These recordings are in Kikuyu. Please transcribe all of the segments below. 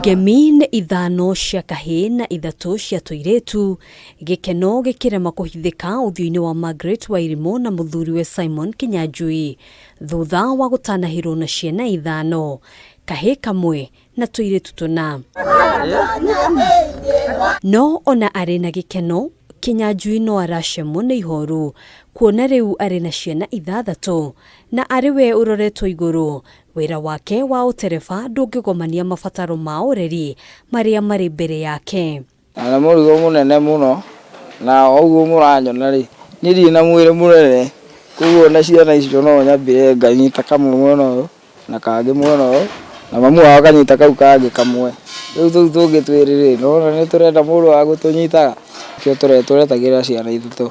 Ngemi nĩ ithano cia kahĩĩ na ithatũ cia tũirĩtu, gĩkeno gĩkĩrema kũhithĩka ũthiũ-inĩ wa Margaret Wairimu na mũthuriwe Simon Kinyanjui thutha wa gũtanahĩrwo na ciana ithano, kahĩĩ kamwe na tũirĩtu tũna. No ona arĩ na gĩkeno, Kinyanjui no aracemwo nĩ ihoru kuona rĩu arĩ na ciana ithathatũ na arĩ we ũroretwo igũrũ. Wĩra wake wa ũtereba ndũngĩgomania mabataro ma ũreri marĩa marĩ mbere yake. Na nĩ mũrigo mũnene mũno, na o ũguo mũranyona rĩ, niĩ ndirĩ na mwĩrĩ mũnene, koguo ona ciana icio no nyambire nganyita kamwe mwena ũyũ na kangĩ mwena ũyũ, na mamu wao akanyita kau kangĩ kamwe. Rĩu tũu tũngĩ twĩrĩ rĩ, nĩ wona nĩ tũrenda mũndũ wa gũtũnyitaga. Nĩkĩo tũretagĩrĩra ciana ithatũ.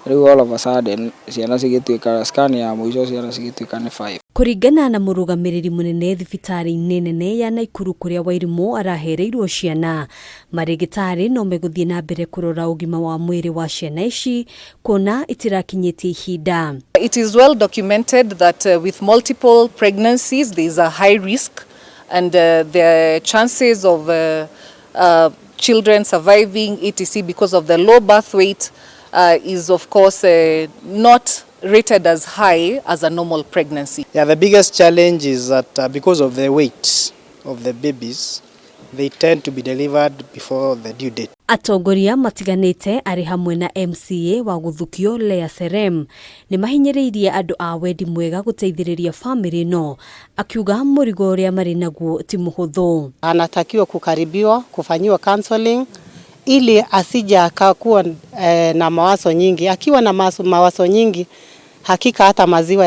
Rĩu all of a sudden ciana cigĩtuĩka, scan ya mũico ciana cigĩtuĩka nĩ five. Kũringana na mũrũgamĩrĩri mũnene thibitarĩ-inĩ nene ya Naikuru kũrĩa Wairimu arahereirwo ciana, marĩgĩtarĩ no megũthiĩ na mbere kũrora ũgima wa mwĩrĩ wa ciana ici kuona itirakinyĩtie ihinda. It is well documented that with multiple pregnancies there is a high risk and the chances of children surviving etc because of the low birth weight is of course not rated as high as a normal pregnancy. Yeah, the biggest challenge is that because of the weight of the babies, they tend to be delivered before the due date. Atongoria matiganĩte arĩ hamwe na MCA wa Gũthukio Leah Serem nĩ mahinyĩrĩirie andũ a wendi mwega gũteithĩrĩria famĩlĩ ĩno, akiuga mũrigo ũrĩa marĩ naguo ti mũhũthũ. Anatakiwa kukaribiwa, kufanyiwa counseling ili asije akakuwa na mawazo nyingi. Akiwa na mawazo nyingi, hakika hata maziwa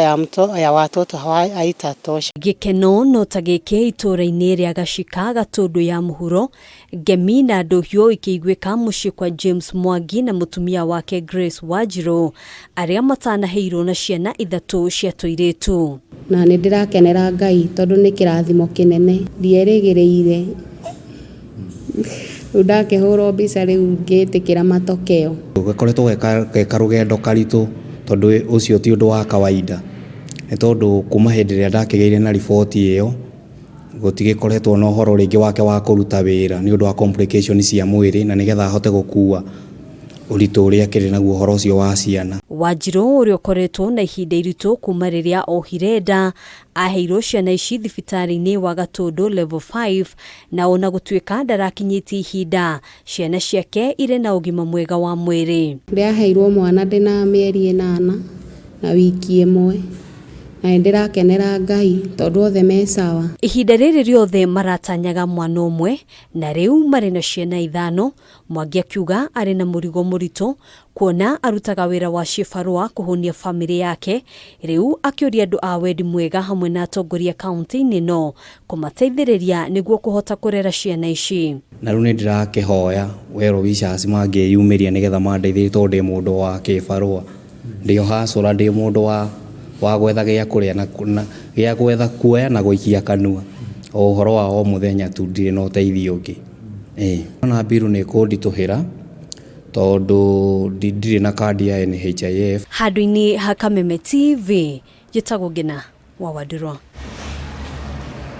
ya watoto haitatosha. Gĩkeno no ta gĩkĩ itũũra-inĩ rĩa Gacika Gatũndũ ya mũhuro, ngemi na ndũhiũ ikĩiguĩka mũciĩ kwa James Mwangi na mũtumia wake Grace Wanjirũ arĩa matanaheirwo na ciana ithatũ cia tũirĩtu. Na nĩ ndĩrakenera Ngai tondũ nĩ kĩrathimo kĩnene ndierĩgĩrĩire. Rĩu ndakĩhũrwo mbica rĩu ngĩtĩkĩra matokeo. Gakoretwo ge karũgendo karitũ tondũ ũcio ti ũndũ wa kawaida, nĩ tondũ kuma hĩndĩ ĩrĩa ndakĩgĩire na riboti ĩyo gũtigĩkoretwo na ũhoro rĩngĩ wake wa kũruta wĩra nĩ ũndũ wa complications cia mwĩrĩ na nĩgetha ahote gũkua ũritũ ũrĩa akĩrĩ naguo ũhoro ũcio wa ciana. Wanjirũ ũrĩa ũkoretwo na ihinda iritũ kuma rĩrĩa ohire nda aheirwo ciana ici thibitarĩ-inĩ wa Gatũndũ level 5 na ona gũtuĩka ndarakinyĩtie ihinda, ciana ciake irĩ na ũgima mwega wa mwĩrĩ. Ndĩraheirwo mwana ndĩna mĩeri 8 na wiki 1 na nĩndĩrakenera Ngai tondũ othe me sawa. Ihinda rĩrĩ rĩothe maratanyaga mwana ũmwe na rĩu marĩ na ciana ithano. Mwangi akiuga arĩ na mũrigo mũritũ kuona arutaga wĩra wa cibarũa kũhũnia famĩlĩ yake. Rĩu akĩũria andũ a wendi mwega hamwe na atongoria kaunti-inĩ ĩno kũmateithĩrĩria nĩguo kũhota kũrera ciana ici. Na rĩu nĩ ndĩrakĩhoya well wishers mangĩyumĩria nĩgetha mandeithie tondũ ndĩ mũndũ wa kĩbarũa, ndĩ o hustler, ndĩ mũndũ wa gwetha gĩa kũrĩa na gĩa gwetha kuoya na gũikia kanua, o ũhoro wa o mũthenya tu, ndirĩ na ũteithio ũngĩ. Ona mbiru nĩ ĩkũnditũhĩra tondũ ndirĩ na kandi ya NHIF. Handũ-inĩ ha Kameme TV, njĩtagwo Ngina wa Wandũrwa.